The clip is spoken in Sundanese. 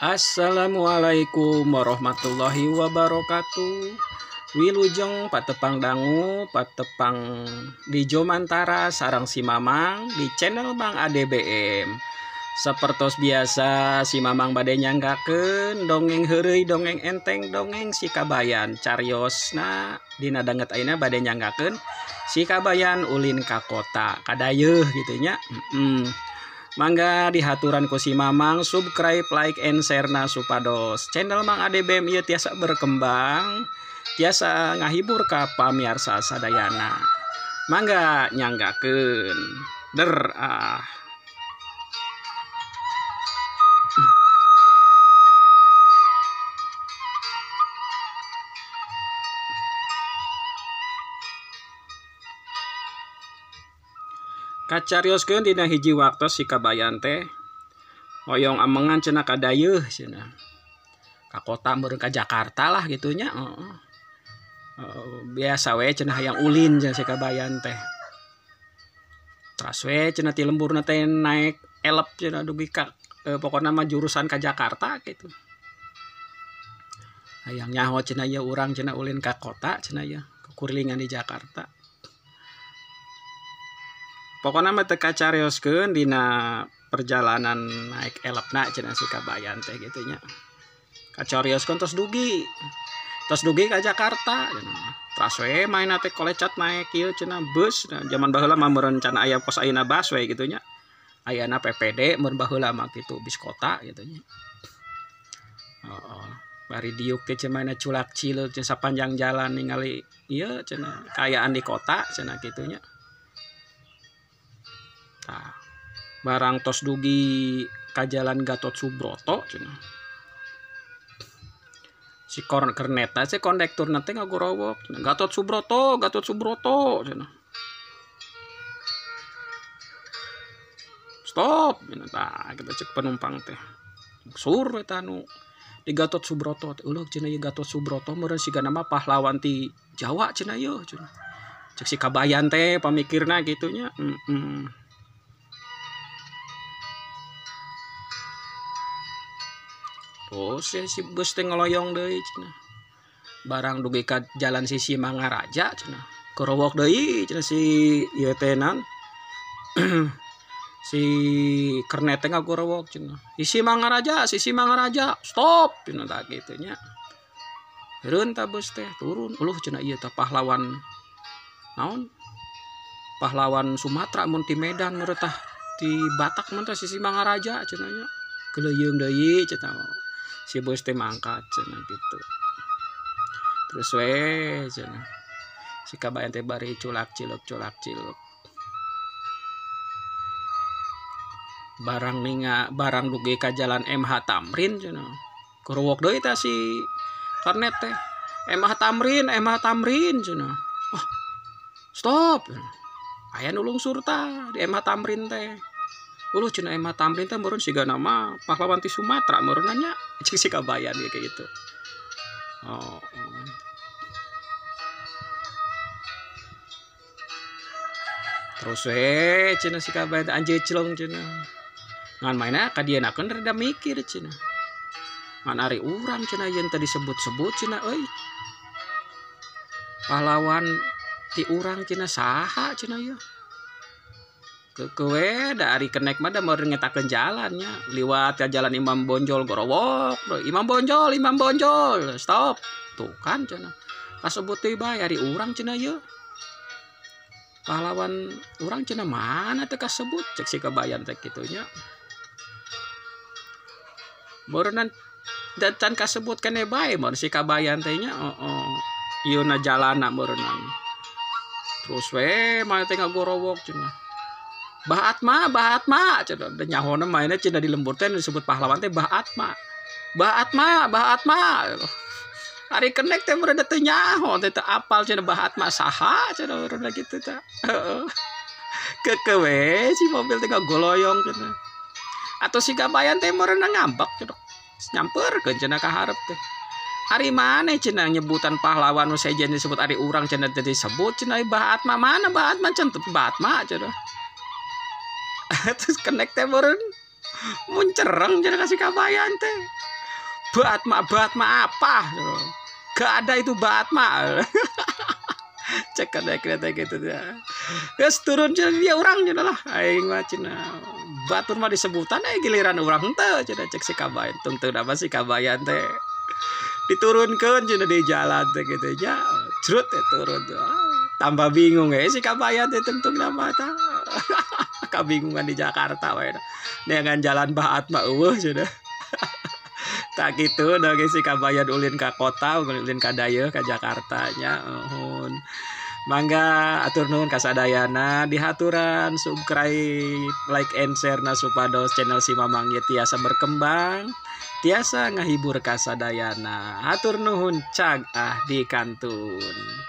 Assalamualaikum warahmatullahi wabarakatuh. Wilujeng patepang dangu, patepang di Jomantara sareng si Mamang di channel Mang ADBM. Sapertos biasa si Mamang bade nyanggakeun dongeng heureuy, dongeng enteng, dongeng si Kabayan. Cariosna dina danget ayeuna bade nyanggakeun si Kabayan ulin ka kota, kadayeuh gitu nya. Mangga dihaturan ku si Mamang, subscribe, like, and share na supados channel Mang ADBM ieu tiasa berkembang, tiasa ngahibur ka pamiarsa sadayana. Mangga nyanggakeun. Der ah. Kacarioskeun dina hiji waktos si Kabayan teh hoyong amengan cenah kadayeuh cenah. Ka kota meureun ka Jakarta lah gitu nya. Biasa we cenah hayang ulin cenah si Kabayan teh. Teras we cenah ti lemburna teh naik elep cenah dugi ka pokona mah jurusan ka Jakarta gitu. Hayang nyaho cenah ieu urang cenah ulin ka kota cenah ieu, kukurilingan di Jakarta. Pokona mah teu kacarioskeun dina perjalanan naik elepna cenah si Kabayan teh gitu nya. Kacarioskeun tos dugi ka Jakarta cenah. Teras we maena teh kolecat naik ieu cenah bus. Nah, jaman baheula mah meureun can aya pos ayeuna bus we gitu nya. Ayana PPD mun baheula mah kitu bis kota gitu nya. Heeh. Bari diuk teh cenah maena culak cileuk cenah sapanjang jalan ningali ieu cenah kaayaan di kota cenah kitu nya. Tah, barang tos dugi ka jalan Gatot Subroto cenah. Si kerneta si kondekturna teh ngagorowok cenah, Gatot Subroto, Gatot Subroto cenah. Stop cenah tah kitu cek penumpang teh. Sur eta nu di Gatot Subroto teh, eueuh cenah ieu Gatot Subroto meureun sigana mah pahlawan ti Jawa cenah ieu cenah. Cek si Kabayan teh pamikirna kitu nya. Terus ya, si bus teh ngeloyong deui cenah. Barang dugi ka jalan Sisi Mangaraja cenah. Korowok deui cenah si ieu teh nan. Si kernet teh ngagorowok cenah. Sisi Mangaraja, Sisi Mangaraja, stop cenah tah kitu nya. Heureun ta bus teh turun. Uluh cenah ieu teh pahlawan naon? Pahlawan Sumatera mun ti Medan meureun tah ti Batak mun teh Sisi Mangaraja cenah nya. Keleuyeung deui cenah. Si bus teh mangkat cenah gitu. Terus we cenah. Si Kabayan teh bari culak ciluk culak ciluk. Barang ninga barang dugi ka jalan MH Tamrin cenah. Kuruwok deui tah si karnet teh. MH Tamrin, MH Tamrin cenah. Wah, stop. Aya nu lungsur tah di MH Tamrin teh. Uluh cenah MH Tamrin teh meureun sigana mah pahlawan ti Sumatera meureun nya. Cek si Kabayan ge kayak gitu. Oh. Terus we cenah si Kabayan teh anjeun celong cenah. Ngan maena ka dienakeun rada mikir cenah. Ngan ari urang cenah yen teh disebut-sebut cenah euy. Pahlawan ti urang cenah saha cenah ieu. Kekewe da ari kenek mah da meureun ngetakeun jalannya liwat ka jalan Imam Bonjol gorowok Imam Bonjol, Imam Bonjol, stop tuh kan cenah kasebut deui bae ari urang cenah ieu pahlawan urang cenah mana teh kasebut cek si Kabayan teh kitu nya meureunnan can kasebut keneh bae mun si Kabayan teh nya heeh ieu na jalana meureunnan terus we mah teh ngagorowok cenah Bah Atma, Bah Atma, cenah da nyahona mainna cenah di lembur teh disebut pahlawan teh Bah Atma. Bah Atma, Bah Atma. Ari kenek teh meureun teu nyaho teh teu apal cenah Bah Atma saha cenah meureun kitu tah. Heeh. Keukeuh we si mobil teh ngagoloyong cenah. Atau si Kabayan teh meureun ngambek cenah. Nyamperkeun cenah ka hareup teh. Ari maneh cenah nyebutan pahlawan nu sejen disebut ari urang cenah teu disebut cenah Bah Atma mana Bah Atma cenah Bah Atma cenah. Terus kenek teh meureun muncereng cenah ka si Kabayan teh. Batma Batma apa? Gak ada itu Batma. Cek kada gitu ya. Geus turun cenah dia urang cenah lah. Aing mah cenah batur mah disebutan giliran urang henteu cenah cek si Kabayan. Tungtungna mah si Kabayan teh diturunkeun cenah di jalan teh gitu nya. Crut teh turun. Tambah bingung si Kabayan teh tungtungna mah tah. Kabingungan di Jakarta we. Neangan jalan Bah Atma eueuh cenah. Tak gitu da si Kabayan ulin ka kota, ulin ka dayeuh ka Jakarta nya. Nuhun. Mangga atur nuhun kasadayana dihaturan subscribe, like and share na supados channel si Mamang ieu tiasa berkembang, tiasa ngahibur kasadayana. Hatur nuhun, cag ah di kantun.